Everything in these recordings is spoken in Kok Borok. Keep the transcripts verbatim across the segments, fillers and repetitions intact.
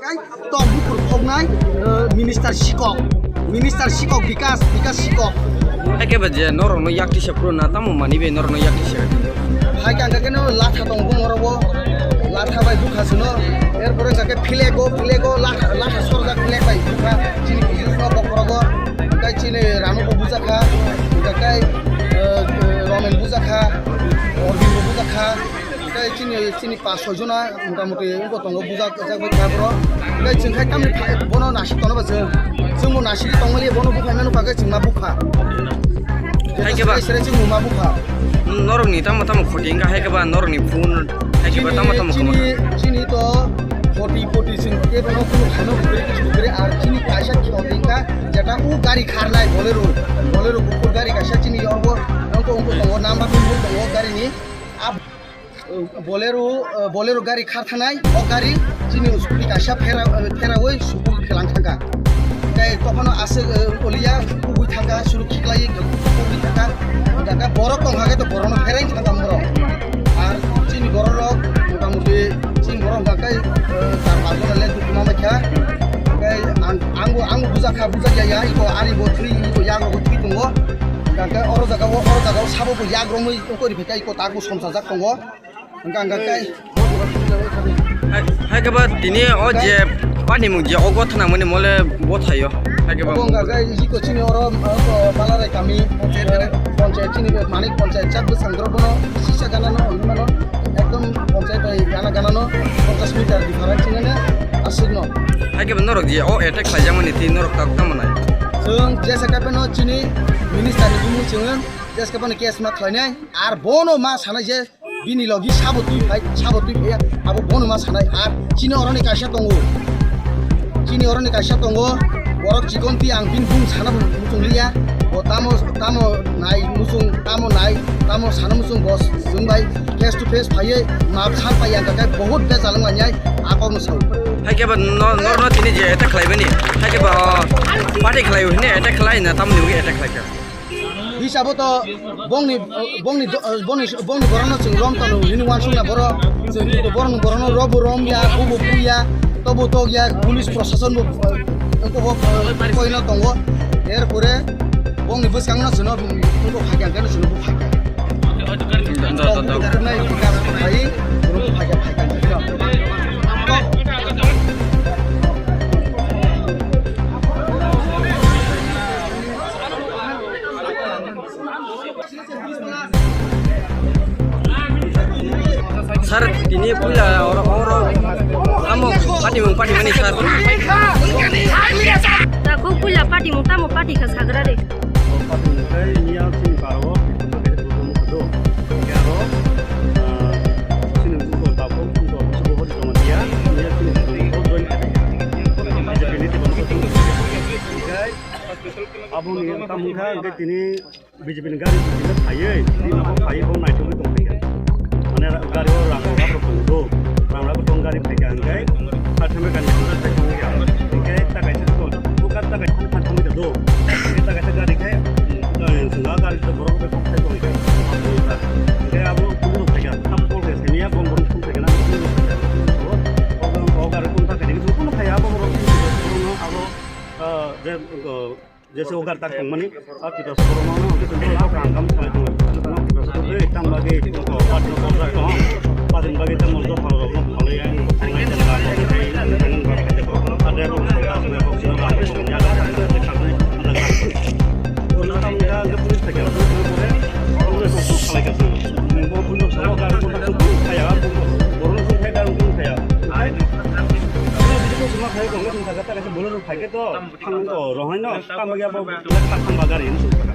Tok bukur khoknai, eh, minister sikok, minister sikok Bikas, Bikas sikok. Hai khe ba je norokno yak tisa phuru na tamo mani bai norokno yak tisa. Hai khe ang khe no latha tong bo morobo, latha bai bukha suno, erpore hwnkha khe flag o, flag o latha, latha sorjak flag bai bukha, chini business no bokhorogo, hwnkhe chini Ranu bo bujakha, hwnkhe, eh, eh, Romen bujakha, Orvin bo bujakha, hwnkhe chini, chini pas soi jona. Motamoti wngkha tongo bujak jak bai kha borok. Tei chwng khai tamni khai bono nasik tono ba chwng. Chwngbo nasik tongmani bono buphai mano kha khe chwng ma bupha. Hai khe ba. Sere sere chwng ma bupha. Norokni tamo tamo khoti wngkha hai khe ba norokni phone hai khe ba tamo tamo chini, khoma. Chini to khoti poti chwng kebono kunu khano bukri kichu bukri ar chini kaisa khoti wngkha jeta u gari kharnai Bolero. Bolero kuphur gari kaisa chini yorbo wngkha wngkha tongo number number tongo gari ni. Bolero, eh, Bolero gari khar thanai, o gari chini scooty kaisa phera, eh, pherawi subu khilang thangkha. Tei tophano aswk, eh, oliya kubui thangkha, suru khiklai kubui thangkha. Daga borok tong hage to borokno pherai thangkha borok. Ar chini borok rok motamoti chini borok hwnkha khe, eh, char panch jona le dukuma mai kha. Tei ang, angbo, angbo bujakha, bujakya ya, iko ani bo thwi, iko yago bo thwi tongo. Hwnkha khe oro jaga o, oro jaga o sabo bo yak romwi wngkori phai kha, iko tak bo somsajak tongo. Hwnkha hwnkha khe. Hai, hai khe ba tini o je panimung je o gotha nangmani mole bothaio. Hai khe ba. Obo hwnkha khe iko chini oro, o, Balarai kami, eh, ponchayat chini Manik ponchayat chak bwsang doro bono sisa gana no hwnwi mano. Ekdom ponchayat bai gana gana no ponchash meter difference chini ne aswk no. Hai khe ba norok je o attack khlaijakmani tei norok tak tamo nai. Chwng jesa khe no chini minister ni bumung chwng jesa khe no case ma khlainai. Ar bono ma sanai je bini logi sabo twi phai, sabo twi phaiya, abo bono ma sanai. Ar chini oroni kaisa tongo, chini oroni kaisa tongo, borok chikon twi ang bini bung sana bo muchung liya, bo tamo, tamo nai muchung, tamo nai, tamo sana muchung bo chwng bai face to face phaiwi map san pai ang khe bahut bejal wng manyai, a kokno sao. Hai khe ba no-, norno tini je attack khlai bani, hai khe ba, o, party khlai hine attack khlai na tamni ugwi attack khlai kha. Hisabo to bongni, bongni, bongni, bongni borokno chwng rom tano hini uansukna borok. Chwng to borokno, borokno robo rom ya, bubo bu ya, tobo tok ya, police prosason bo, eh, wngkha bo, eh, koino tongo. Erpore bongni bwskangno chwngno wngkha phaikha, hwnkhe chwngno bo phaikha. Sir, tini puila oro, oro, amo, patimung, patimani, sir. Takuk puila patimung, tamo pati kha sagra de. Patimung khe niya chini paro, do. Aro, ah, chini buko tapok, buko buko hori tongma dia, niya chini buko join kha. Aboni tamo kha, tini B J P ni gari bujina phaiwi, bini bo phaiwi bo naithokgwi tongphaikha. Mane gari o rang rok rok tongo, rang rok tong gari phaikha hwnkhe, thai thangwi gari thangwi thai thangwi ya. Hwnkhe ta kaisa ko, ko kar ta kaisa thang thangwi do. Hwnkhe ta kaisa gari khe, eh, chwla gari to borok bai kok thai tongkha. Hwnkhe abo kuno phaikha, tam kol khe semiya bom bom sum phaikha na kuno phaikha. O, o, o gari kun ta kaisa kuno phaiya abo borok abo, eh, je, eh, Jese o gari tak tongmani, a Tiprasa borok no, no, no, kaham kaham sanai tongo. No, Tiprasa borok, ei, tam bagwi, no, party no borok tong, party ni bagwi tam borok phalrok no phalwi, ang, ang, Bolero phaikhe to, thang to, rohai no, tamo ya bo, le kha thangba gari hinwi song kha.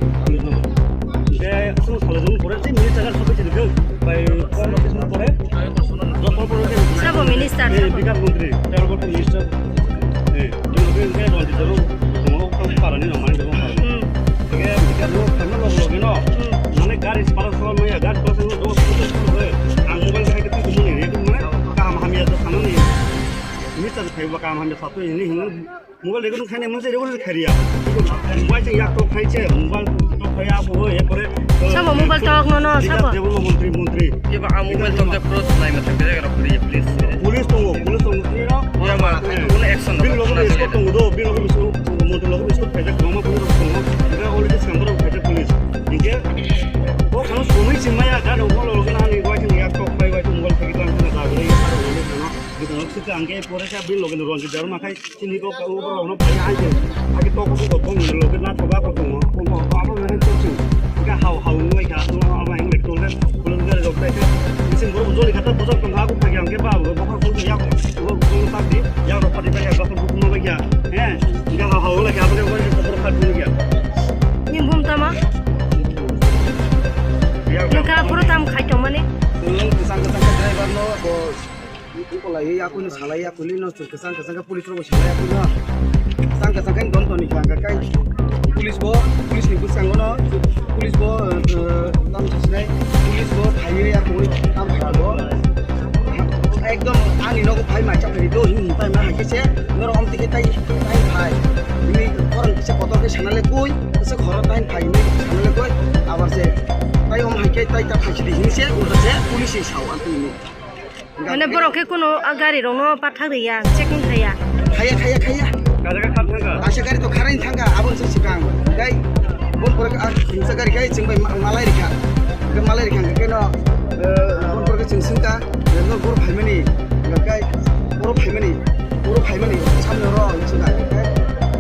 Hingke aswk salai jani pore, tei minister sobai chini khe, bai, pondro bis minute pore, dos pondro pore khe, sabo minister, eh, sabo. Bikas montri, transport minister, eh, bini loge hingke Ranjit Doro, tongo, parani rok, mani rok, parani. Hmm. Hingke bikas rok thangna log loge no, hmm, mane gari para sala maya, gari para sala dos pondro pore, ang mobile khai khe twi tongmani, re tongmani, kaham hamya to sanani, minister phaiba kaham hamya satwi hinwi hinwi. Mobile recording khainai mwnsa recording khairiya. Mobile se yak tok khai se, mobile tok khai abo, e pore, sabo mobile tok no, no, sabo. Development montri, montri. Eba ang mobile tok de pro nai ma thang bere ro please, please. Police tongo, police tongo, tini no. Ya ma, eh, kuno Tongo do, bini loge bisingo, motor loge bisingo phaijak kwbangma police rok tongo. Hingke already swkang borok phaijak police. Hingke bo khano somoi se maya, gari rok bo loge nani, waiting yak tok phai, waiting mobile thagi tlang thang da, gari yak tok phai, waiting mobile thagi tlang thang da. Gari yak tok phai, waiting mobile thagi tlang thang da. Chini kok ka ubo rok no pai ai je. Agi tok ko ko bong ni loge na thoga ko tongo. Ko ko abo na to chu. Ga hau hau ni ka to abo ang le to le. Ko le ga rok tai. Isin boro joli kata bujak tong ha ko phagi ang ke ba bo ko ko ya ko. Ko ko ta di. Ya ro pati ya ko ko no ya. He. Ga hau hau le ka bo ko ko khat ni ya. Ni bum tama. Ya. Ni ka puro tam khai tong mani. Ko lang kesang kesang driver no bo. Ukolai, ya kuni salai, ya kuni no, kesang kesang ke police rok salai, ya kuni no. Kesang kesang ke don toni kha, kai police bo, police ni bwskango no, police bo, eh, tam sisnai, police bo phaiwi, ya kuni tam kha bo. Ekdom ani nogo phai mai chapri do, hin tai ma hai se, noro om tike tai, tai phai. Ini orang se kotor ke sana le koi, se khoro tai phai ni sana le koi, abar se tai om hai ke tai ta phai di hin se, ulta se police ni sao antini. Mane borok khe kuno a gari rok no pathak riya, checking khaiya. Khaiya, khaiya, khaiya. Kaisa gari to kharai thangkha, aboni se swkang. Tei bon borok a khungsa gari khai chwng bai ma-, malai rikha. Hwnkhe malai rikha hwnkhe no, eh, bon borok chwng swngkha, eh, no borok phaimani, hwnkhe borok phaimani, borok phaimani, samno ro, hwnkhe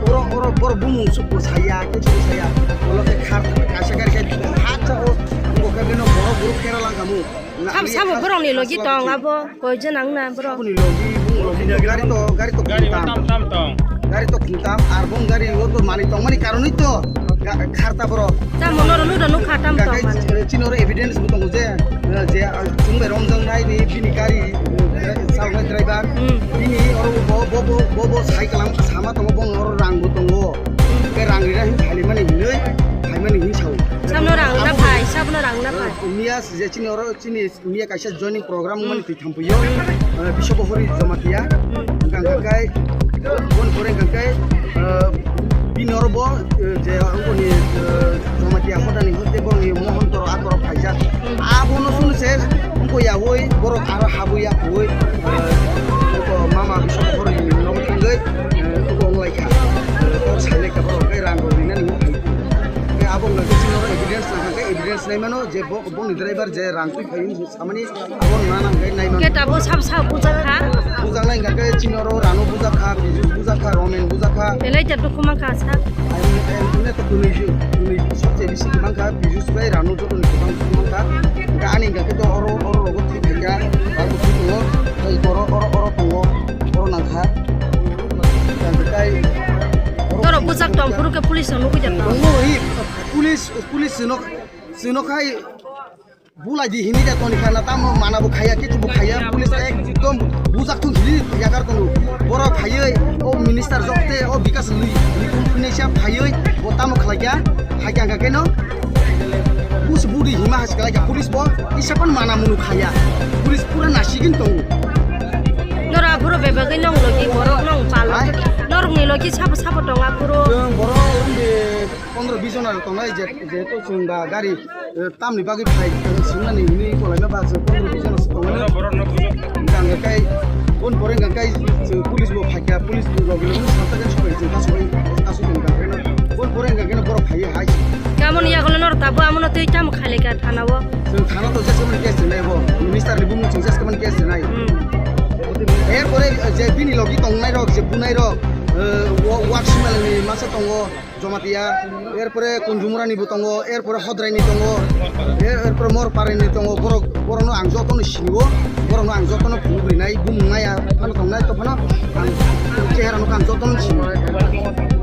borok, borok, borok bumung sukbo saya, khe sukbo saya. Bolo khe khar thangkha, kaisa gari khai ha chao, bo khe no borok, borok khera langkha mu. Sabo, sabo borokni logi tong abo, koi jon ang na borok. Aboni logi, bung logi, gari to, gari to tam tam tong. Gari to tam, ar bung gari o to mani tong mani karonwi to ga-, kharta borok. Tamo noro nudo nukha tam tong mani. Chini oro evidence bo tongo je, eh, je, ah, chwng bai romjak nai ni bini gari, eh, salnai driver. Hmm. Bini oro bo, bo, bo, bo, bo sai kalam sama tongo, bung oro rang bo tongo. Hmm. Ke rang rina hin phalimani hinwi, phaimani hin sao. Sabno rang na phai, sabno rang na phai. Eh, miya je chini oro chini Miya kaisa joining program mani twi thampui o, eh, Biswa Bohori Jamatia. Hwnkha hwnkha khe, bon pore hwnkha khe, eh, bini oro bo, eh, je angkoni, eh, Jamatia hodani hote borokni mohonto rok akorok phaijak. Abono sunu se wngkha yaui borok aro habui yaui, eh, wngkha mama Biswa Bohori ni nogo thangwi, eh, wngkha wnglaikha. Eh, kok sailaikha borok khe rang rok rinani wngkha. Khe abo wngkha khe chini oro evidence nangkha khe evidence naimano je bo Boni driver je rang twi phaiyung samani abo na nang gai nai man. Ke tabo sab sab bujak kha. Bujak nai hingka khe chini oro Ranu bujak kha, Piju bujak kha, Romen bujak kha. Belai ta dukhu man kha sa. Ai ne to kunui ju, kunui sabse bisi man kha, Piju bai Ranu joto ni kwbang dukhu man kha. Hingka ani hingka khe to oro, oro rogo thwi phaikha, abo thwi tongo, tei oro, oro, oro tongo, oro nang kha. Hingka khe tai oro. Norok bujak tong phuru khe police no nugui jak tong. Tongo hi, police, police no. Chwngno khai bulai di hinwi de toni khana tamo mana bo khaya kichu bo khaya police ekdom bujak thung hili yagar tong borok khayoi o minister jokte o bikas lui likun phunisa khayoi bo tamo khlaiya haikya hwnkha keno bus budi hima has khlaiya police bo isapan mana munu khaya police pura nasigin tongo. Nora phuru bebagwi nong logi borok nong palo. Hai? Norokni logi sabo sabo tonga phuru. Chwng borok wngdi pondro bis jona tongnai je, jehetu chwng da gari, eh, tamni bagwi phai, eh, swngmani hwnwi kolaima ba chwng pondro bis jona se tongnai. Hwnkha hwnkha khe, boni pore hwnkha khe chwng police bo phaikha, police bo logi logi sakha khe sobai chwng kasu bai, kasu tongkha khe no. Boni pore hwnkha khe no borok phaiwi hai. Kamoni yagulo norok tabuk amono twi tamo khailai kha thana o. Chwng thana to jesmani case rinai bo, minister ni bumung chwng jesmani case rinai. Hmm. Erpore je bini logi tongnai rok, je bunai rok, eh, wa-, Waksimalani masa tongo, Jamatia, erpore Kunjumurani bo tongo, erpore Hodraini tongo, er-, erpore Morparani tongo, borok, borokno ang jotono sinio, borokno ang jotono phunuk rinai, bumung naya, phano tongnai, to phano ang chehera nokha ang jotono sinio.